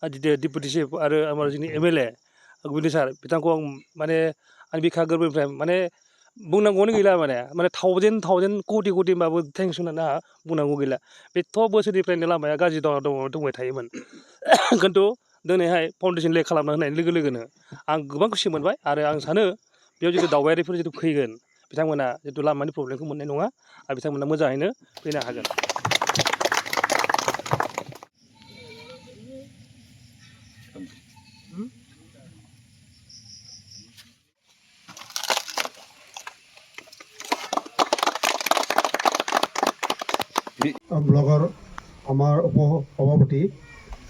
Deputy chief आरो आमार जोंनि MLA गोविन्द सार बिथांखौ आं माने आं बिखा गोरबोनिफ्राय माने बुंनांगौआनो गैला माने थावजेन कौटि होनबाबो थेंक्स होननानै आंहा बुंनांगौ गैला बेथ' बोसोरनिफ्रायनो लामाया गाज्रि दंबाय थायोमोन खिन्थु दिनैहाय फाउन्डेसन ले खालामना होनाय लोगो लोगोनो आं गोबां खुसि मोनबाय आरो आं सानो बेयाव जितु दावबायारिफोर जितु फैगोन बिथांमोना जितु लामानि प्रब्लेमखौ मोननाय नङा आरो बिथांमोना मोजाङैनो फैनो हागोन। ব্লগৰ আমাৰ সভাপতি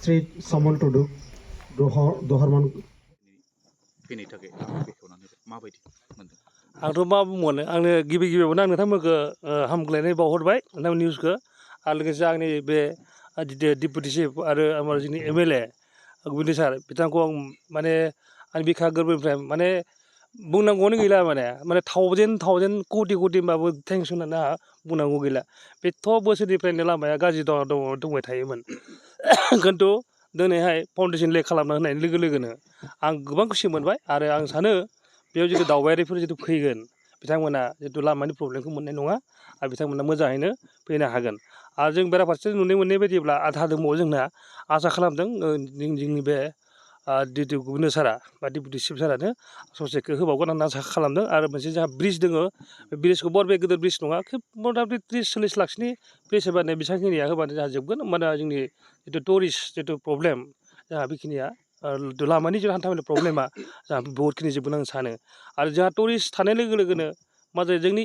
শ্ৰী সমল টুডু দহৰমান फैनायनि थाखाय बेखेवनानै माबायदि मोनदों? आंथ' मा बुंबावनो आंनो गिबियावनो आं नोंथांमोनखौ हामग्लायनाय बावहरबाय नोंथांमोन निउसखौ आरो लोगोसे आंनि बे डिपुटि चिफ आरो आमार जोंनि MLA गोविन्द सार बिथांखौ आं माने आं बिखा गोरबोनिफ्राय माने बुंनांगौआनो गैला माने थावजेन कौटि होनबाबो थेंक्स होननानै आंहा बुंनांगौ गैला बेथ' बोसोरनिफ्रायनो लामाया गाज्रि दंबाय थायोमोन खिन्थु दिनैहाय फाउन्डेसन ले खालामना होनाय लोगो लोगोनो आं गोबां खुसि मोनबाय आरो आं सानो बेयाव जितु दावबायारिफोर जितु फैगोन बिथांमोना जितु लामानि प्रब्लेमखौ मोननाय नङा आरो बिथांमोना मोजाङैनो फैनो हागोन आरो जों बेराफारसे नुनो मोननाय बायदिब्ला आधा दंबावो जोंना आसा खालामदों जोंनि बे गोविन्द सारा बा डिपुटि चिफ सारानो ससेखौ होबावगोन होनना आसा खालामदों आरो मोनसे जोंहा ब्रिज दङ बे ब्रिजखौ बे गिदिर ब्रिज नङा खोब मथा मथि 30-40 लाखसोनि ब्रिज होबानो बेसेबांखिनिया होबानो जोंहा जोबगोन होमबाना जोंनि जितु टुरिस्ट जितु प्रब्लेम जोंहा बेखिनिया लामानि जितु हान्थामेला प्रब्लेमा जोंहा बहुतखिनि जोबगोन आं सानो आरो जोंहा टुरिस्ट थानाय लोगो लोगोनो मा जायो जोंनि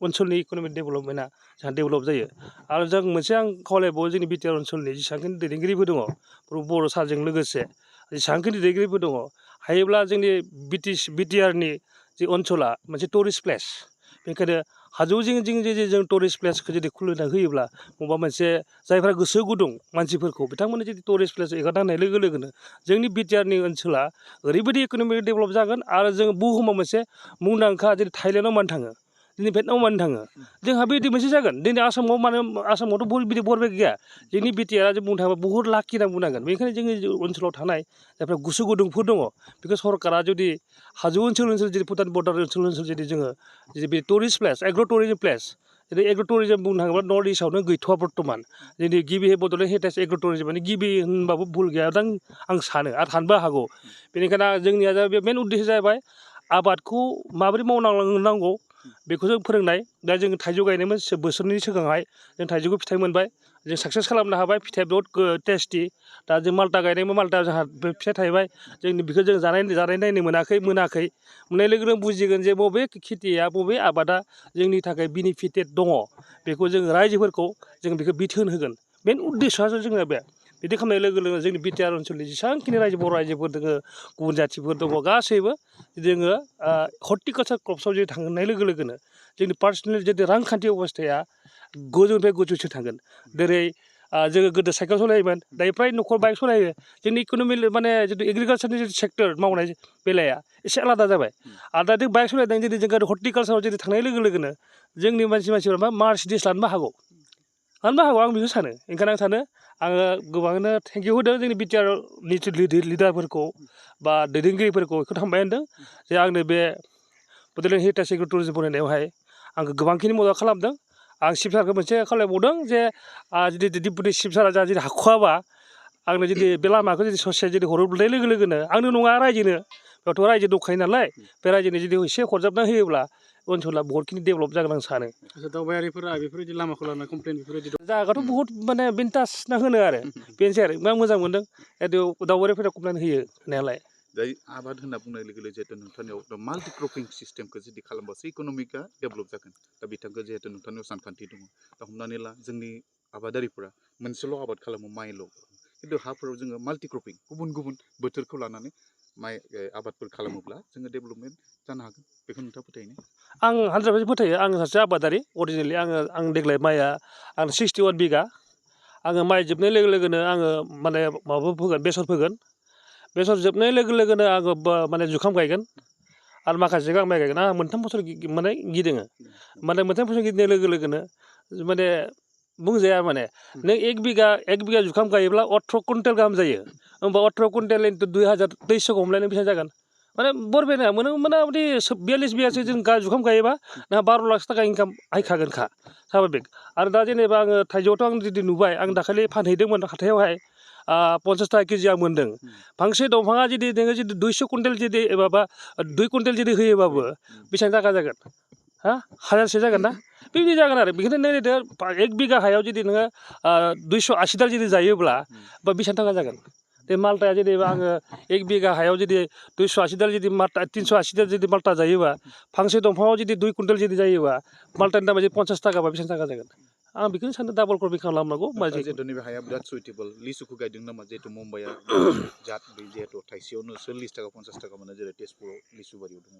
ओनसोलनि इक'नमिक डेभेलपमेन्टआ जोंहा डेभेलप जायो आरो जों मोनसे आं खावलायबावो जोंनि BTR ओनसोलनि जेसेबांखिनि दैदेनगिरिफोर दङ बर' सारजों लोगोसे जेसेबांखिनि दैदेनगिरिफोर दङ हायोब्ला जोंनि BTRनि जि ओनसोला मोनसे टुरिस्ट प्लेस बेनिखायनो हाजो जिं जों टुरिस्ट प्लेसखौ जुदि खुलिना होयोब्ला बबेबा मोनसे जायफ्रा गोसो गुदुं मानसिफोरखौ बिथांमोननि जुदि टुरिस्ट प्लेस एगारना होनाय लोगो लोगोनो जोंनि BTRनि ओनसोला ओरैबायदि इक'नमिक डेभेलप जागोन आरो जों बुहुमाव मोनसे मुंदांखा जेरै थाइलेण्डआव मानो थाङो दिनै भियेटनामाव मानो थाङो जोंहा बिदि मोनसे जागोन दिनै आसामावथ' बिदि बरबेक गैया जोंनि BTRआ जों बुंनो थाङोबा बुहुत लाखि होनना बुंनांगोन बेनिखायनो जोंनि ओनसोलाव थानाय जायफ्रा गोसो गुदुंफोर दङ बेखौ सरकारा जुदि हाजो ओनसोल जेरै भुटान बर्डार ओनसोल जुदि जोङो बे tourist place agar' tourism place जेरै एग्र' टुरिजम बुंनो थाङोब्ला नर्थ इस्टआवनो गैथ'वा बर्थमान जोंनि गिबि बड'लेण्ड हेरिटेज एग्र' टुरिजमानो गिबि होनबाबो भुल गैयादां आं सानो आरो थानोबो हागौ बेनिखायनो जोंनिया बे मेन उद्देश्य जाहैबाय आबादखौ माबोरै मावनांगौ बेखौ जों फोरोंनाय दा जों थाइजौ गायनायमोन बोसोरनि सिगांहाय जों थाइजौखौ फिथाइ मोनबाय जों साक्सेस खालामनो हाबाय फिथाइया बहुत टेस्टि दा जों माल्टा गायनायमोन माल्टा जोंहा फिथाइ थायबाय जों बेखौ जों जानाय नायनो मोनाखै मोननाय लोगो लोगो बुजिगोन जे बबे खेथिया बबे आबादा जोंनि थाखाय बेनिफिटेड दङ बेखौ जों रायजोफोरखौ जों बेखौ बिथोन होगोन मेन उद्देश्यआ जोंना बे बिदि खालामनाय लोगो लोगो जोंनि BTR ओनसोलनि जेसेबांखिनि बर' रायजोफोर दङ गुबुन जाथिफोर दङ गासैबो जोङो हर्टिकालसार क्रप्सआव जुदि थांनाय लोगो लोगोनो जोंनि पार्सनेल जुदि रांखान्थि अबस्थाया गोजौनिफ्राय गोजौसिन थांगोन जेरै जोङो गोदो साइकेल सालायोमोन दायो फ्राय न'खर बाइक सालायो जोंनि इक'नमिक माने जितु एग्रिकालसारनि जितु सेक्टर मावनाय बेलाया एसे आलादा जाबाय आरो दा जों बाइक सालायदों जुदि जों हर्टिकालसाराव जुदि थांनाय लोगो लोगोनो जोंनि मानसिफोरा मा मार्सिडिस लानोबो हागौ आं बेखौ सानो ओंखायनो आं सानो आङो गोबाङैनो थेंक इउ होदों जोंनि BTRनि लिडारफोरखौ बा दैदेनगिरिफोरखौ बेखौ हामबाय होनदों जे आंनो बे बड'लेण्ड हेरिटेज एग्र' टुरिजम बनायनायावहाय आंखौ गोबांखिनि मदद खालामदों आं चिफ सारखौ मोनसे खावलायबावदों जे जुदि डिपुटि चिफ सारा जोंहा जुदि हाख'वाबा आंनो जुदि बे लामाखौ जुदि ससे जुदि हरोब्लाथाय लोगो लोगोनो आंनो नङा रायजोनो बेयावथ' रायजो दंखायो नालाय बे रायजोनो जुदि एसे हरजाबना होयोब्ला ओनसोला बहुतखिनि डेभेलप जागोन आं सानो दावबायारिफोरा बेफोरबायदि लामाखौ लानानै कमप्लेन बेफोरबायदि जायगाथ' बहुत माने बिन्टास ना होनो आरो बेनोसै आरो आं मोजां मोनदों दावबायारिफोरा कमप्लेन होयो होनायालाय दायो आबाद होनना बुंनाय लोगो लोगो जिहेतु नोंथांनियाव माल्टि क्रपिं सिस्टेमखौ जुदि खालामबासो इक'नमिकआ डेभेलप जागोन दा बिथांखौ जिहेतु नोंथांनियाव सानखान्थि दङ दा हमनानै ला जोंनि आबादारिफोरा मोनसेल' आबाद खालामो माइल' खिन्थु हाफोराव जोङो माल्टि क्रपिं गुबुन गुबुन बोथोरखौ लानानै माइ आबादफोर खालामोब्ला जोङो डेभेलपमेन्ट जानो हागोन बेखौ नोंथाङा फोथायो ना? आं 100% फोथायो आं सासे आबादारि अरिजिनेलि आं देग्लाय माइआ आं 61 बिगा आङो माइ जोबनाय लोगो लोगोनो आङो माने माबा फोगोन बेसर जोबनाय लोगो लोगोनो आङो माने जुखाम गायगोन आरो माखासे आं माइ गायगोन आं मोनथाम बोसोर माने गिदिङो माने मोनथाम बोसोर गिदिंनाय लोगो लोगोनो माने बुंजाया माने नों एक बिगा जुखाम गायोब्ला 18 कुइन्टेल गाहाम जायो होमबा 18 कुइन्टेल इन्टु 2000 2300 हमलायनो बेसेबां जागोन माने बरपेटा मथा-मथि 42 बिगासो जों जुखाम गायोबा ना 12 लाख थाखा इनकाम हायखागोनखा स्वाभाबिक आरो दा जेनेबा आङो थाइजौआवथ' आं जुदि नुबाय आं दाखालि फानहैदोंमोन हाथायावहाय 50 थाखा केजि आं मोन्दों फांसे दंफाङा जुदि नोङो जुदि 200 कुइन्टेल जुदि माबा 2 कुइन्टेल जुदि होयोबाबो बेसेबां थाखा जागोन हा 1000सो जागोन ना बेबायदि जागोन आरो बेखायनो नोङो 1 बिगा हायाव जुदि नोङो 280 दाल जुदि जायोब्ला बा बेसेबां थाखा जागोन बे माल्टाया जेनेबा आङो 1 बिगा हायाव जुदि 280 दाल जुदि माल्टा 380 दाल जुदि माल्टा जायोबा फांसे दंफाङाव जुदि 2 कुइन्टेल जुदि जायोबा माल्टानि दामा जुदि 50 थाखा बा बेसेबां थाखा जागोन आं बेखौनो सानो डाबल क्रपिं खालामनांगौ जिहेतु नैबे हाया बिराद सुइटेबल लिसुखौ गायदों नामा जिहेतु मुम्बाइआ जात जिहेतु थाइसेयावनो 40 थाखा 50 थाखा मोनो जेरै तेजपुराव लिसु बारियाव दङ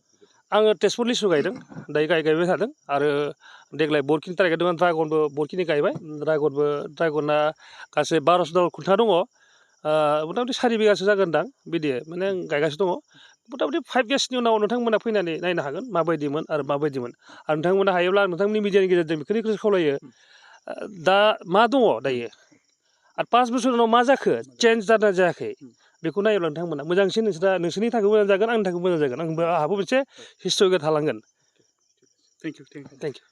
आङो तेजपुर लिसु गायदों दायो गायबाय थादों आरो देग्लाय बरखिनि थाखाय गायदोंमोन ड्रागनबो बरखिनि गायबाय ड्रागना गासै 1200 दाल खुन्था दङ मथा-मथि 4 बिगासो जागोनदां बिदि माने आं गायगासिनो दङ मथा-मथि 5 इयार्सनि उनाव नोंथांमोना फैनानै नायनो हागोन माबायदिमोन आरो नोंथांमोना हायोब्ला आं नोंथांमोननि मिडियानि गेजेरजों बेखौनो खावलायो दा मा दङ दायो आरो 5 बोसोर उनाव मा जाखो चेन्ज जादों जायाखै बेखौ नायोब्ला नोंथांमोना मोजांसिन नोंसोरनि थाखाय मोजां जागोन आंनि थाखाय मोजां जागोन आंहाबो मोनसे हिस्ट'रिकेल थालांगोन थेंक इउ थेंक इउ